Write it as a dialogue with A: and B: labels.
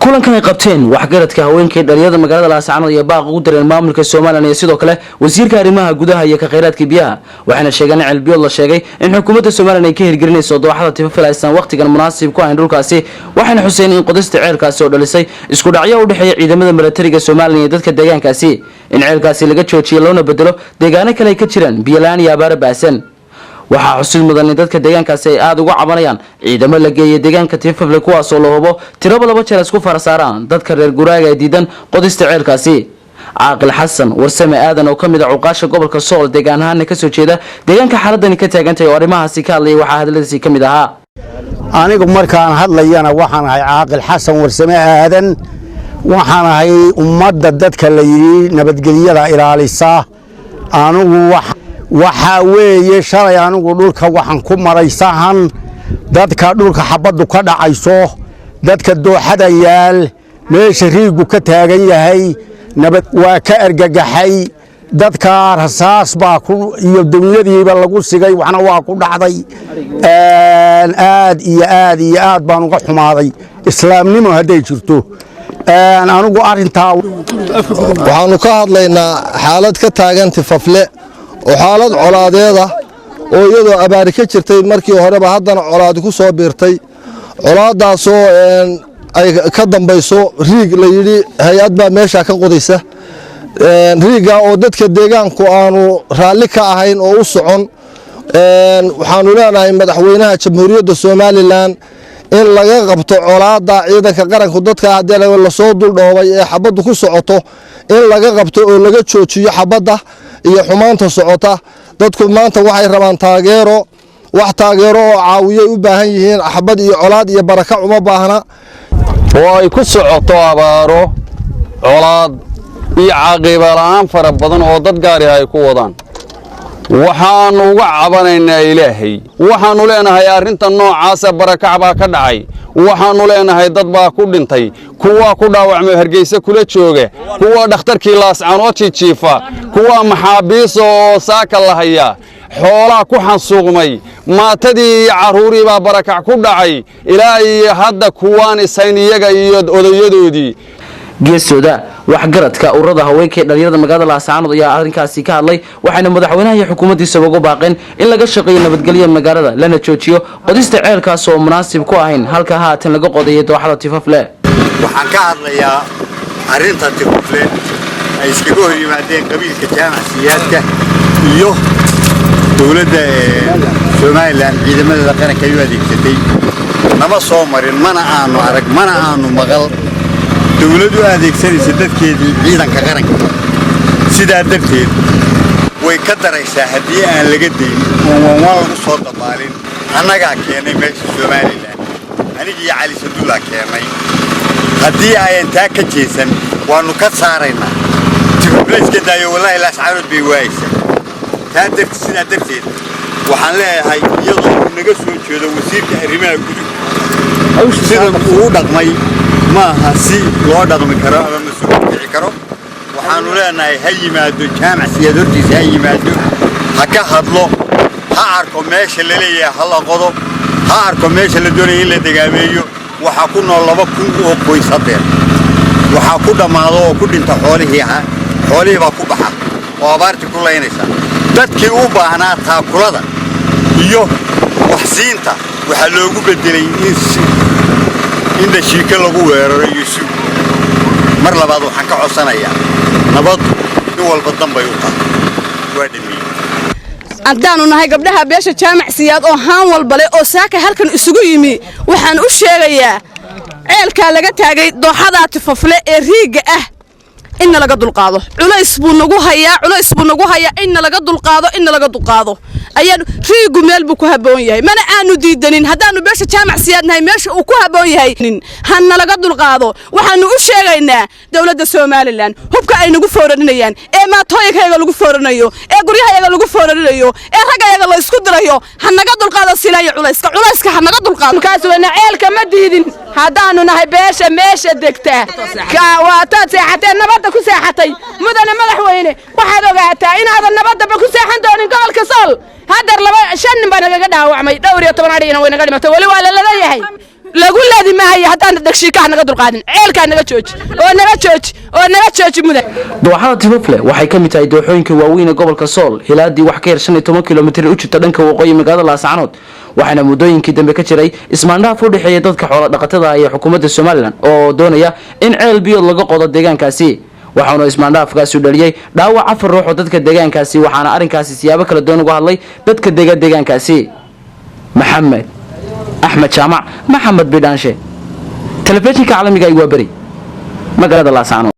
A: Kulankan ay qabteen waxgaradka, haweenkii, dhalinyarada magaalada Laascaanood iyo baaq ugu dareen maamulka Somaliland iyo sidoo kale wasiirka arrimaha gudaha iyo ka kheyraadka biyaha, waxayna sheegeen in ceelbiyood la sheegay in xukuumadda Somaliland ay ka hirgelinayso dooxada Tifafil aysan wakhtigan munaasib ku ahayn dhulkaasi. Waxayna xuseen in qodista ceelkaasi oo dhalisay isku dhacyo u dhexeeya ciidamada milatariga Somaliland iyo dadka deegaankaasi, in ceelkaasi laga joojiyo loona bedelo deegaano kale ay ka jiraan biyola-aan iyo abaaro baasan. Waxaa xusid mudan in dadka deegaankaasi ay aada uga cabanayaan ciidamo la geeyay deegaanka Tifafle, kuwaasoo la hubo tiraba laba jeer isku farasaaraan dadka reer guraaga ee diidan qodista ceelkaasi. Caaqil Xasan Warsame Aadan oo ka mid a cuqaasha gobolka Sool, deegaan ahaana kasoo jeeda deegaanka xaaladani ka taagantahay, oo arrimahaasi ka hadlayay, waxaa hadaladiisii ka mid ahaa:
B: Anigu markaan hadlayana waxaan ahay Caaqil Xasan Warsame Aadan. Waxaan ahay ummadda dadka la yidhi nabadgelyada ilaalisa. Anigu waxaa weeye, shalay anigu dhulka waxaan ku maray sahan. Dadka dhulka xabaddu ka dhacayso, dadka dooxada yaal, meesha riiggu ka taagan yahay, nabad waa ka argagaxay. Dadka rasaas baa iyo dunyadiiba lagu sigay, waxna waa ku dhacday. Aad iyo aad iyo aad baan uga xumaaday. Islaamnimo hadday jirto, anigu arrintaa
C: Waxaannu ka hadlaynaa xaalad ka taagan Tifafle oo xaalad colaadeeda oo iyadoo abaari ka jirtay markii horeba, haddana colaadi ku soo biirtay. Colaaddaasoo ay ka dambayso riig la yidhi hay-ad baa meeshaa ka qodaysa, riigga oo dadka deegaanku aanu raalli ka ahayn oo u socon. Waxaannu leenahay madaxweynaha Jamhuuriyadda Somaliland in laga qabto colaadda ciidanka qaranku dadka haddii lasoo duldhoobay ee xabaddu ku socoto, in laga qabto oo laga joojiyo xabadda iyo xumaanta socota. Dadku maanta waxay rabaan taageero, wax taageero oo caawiyay u baahan yihiin. Xabad iyo colaad iyo barakac uma baahna.
D: Oo ay ku socoto abaaro, colaad iyo caaqiba la'aan fara badan oo dad gaari ay ku wadaan, waxaannu uga cabanaynaa Ilaahay. Waxaannu leenahay arrinta noocaasa barakac baa ka dhacay. Waxaannu leenahay dad baa ku dhintay, kuwaa ku dhaawacmay Hargeysa kula jooga, kuwa dhakhtarkii Laascanood jijiifa, kuwa maxaabiisa oo saaka la hayaa, xoolaa ku xansuuqmay, maatadii iyo carruurii baa barakac ku dhacay. Ilaa iyo hadda kuwaan ishayn iyaga iyo odayadoodii.
A: Geestooda, waxgaradka, ururada haweenka ee dhalinyarada magaalada Laascaanood ayaa arrinkaasi ka hadlay, waxayna madaxweynaha iyo xukuumaddiisaba ugu baaqeen in laga shaqeeyo nabadgelya magaalada, lana joojiyo qodista ceelkaas oo munaasib ku ahayn halka haatan laga qodayay dooxada Tifafle.
E: Waxaan ka hadlayaa arrinta Tifafle ay iskaga hor yimaadeen qabiilka Jaamac Siyaadka iyo dowladda Somaliland ciidamadeeda qaranka ay u adeegsatay. Nama soo marin, mana aanu arag, mana aanu maqal dowlad u adeegsanaysa dadkeedii ciidanka qaranka. Sidaa darteed way ka daraysaa haddii aan laga dayn oon wanwaan lagu soo dabaalin. Annagaa keennay meesha Somaliland, anigiiyo Cali Sadullaa keennay. Haddii ayan taa ka jeesan, waannu ka saaraynaa. Tifafle iska daayo, wallaahi Laascaanood bay waayaysaa. Taa dart sidaa darteed waxaan leeyahay, iyadoo uu naga soo jeedo wasiirka arrimaha guduhu, sida uu dhaqmay maaha si loo dhaqmi karo ama mas-uul kici karo. Waxaannu leenahay ha yimaado Jaamac Siyaad hortiisa, ha yimaado, ha ka hadlo, ha arko meesha la leeyahay ha la qodo, ha arko meesha la doonaya in la degaameeyo. Waxaa ku nool 2000 oo qoys hadeer. Waxaa ku dhammaado oo ku dhinta xoolihii, xoolihii baa ku baxa oo abaartii ku laynaysa. Dadkii u baahnaa taakulada iyo waxsiinta waxaa loogu beddelay in dhashiike lagu weeraro iyo suug. Mar labaad waxaan ka codsanayaa, nabaddu nin walba danbay u tahay. Waa dhameeyey.
F: Haddaannu nahay gabdhaha beesha Jaamac Siyaad oo haan walbale oo saaka halkan isugu yimi, waxaan u sheegayaa ceelkaa laga taagay dooxadaa Tifafle ee riigga ah inna laga dulqaado. Culays buu nagu hayaa, culays buu nagu hayaa. Inna laga dulqaado, inna laga dulqaado ayaan. Riiggu meel buu ku habboon yahay, mana aanu diidanin. Haddaannu beesha Jaamac Siyaad nahay, meesha uu ku habboon yahay hana laga dulqaado. Waxaannu u sheegaynaa dowladda Somaliland hubka ay nagu fooraninayaan, ee maatooyinkayaga lagu fooranayo, ee guryahayaga lagu foorarinayo, ee raggayaga la isku dirayo, ha naga dulqaado silaayo culayska, culayska ha naga dulqaado.
G: Kaas weyna ceelka ma diidin haddaannu nahay beesha meesha degta. Waataad seexateen, nabadda ku seexatay. Mudane madaxweyne, waxaad ogaataa inaadan nabaddaba ku seexan doonin gobolka Sool. Haddar laba shan nin baa nagaga dhaawacmay, dhowr iyo toban adhigina way naga dhimatay, weli waa lalada yahay. Lagu ladi maayo haddaana dhagshiikaha naga dulqaadin. Ceelkaa naga jooji oo naga jooji oo naga jooji, mudan.
A: Dooxada Tifafle waxay ka mid tahay dooxooyinka waaweyn ee gobolka Sool, hilaadii wax ka yar 15 kilomitir u jirta dhanka waqooyi magaalada Laascanood, waxaana muddooyinkii dambe ka jiray ismaandhaaf u dhexeeya dadka xoola dhaqatada iyo xukuumadda Somalilan oo doonaya in ceel biyood laga qodo deegaankaasi. Waxauna ismaandhaafkaasi u dhaliyey dhaawac afar ruux oo dadka deegaankaasi, waxaana arrinkaasi siyaabo kala duwan uga hadlay dadka dega deegaankaasi. Maxamed Axmed Jaamac, Maxamed Bidhaanshe, telefishinka caalamiga ay waa beri, magaalada Laascanood.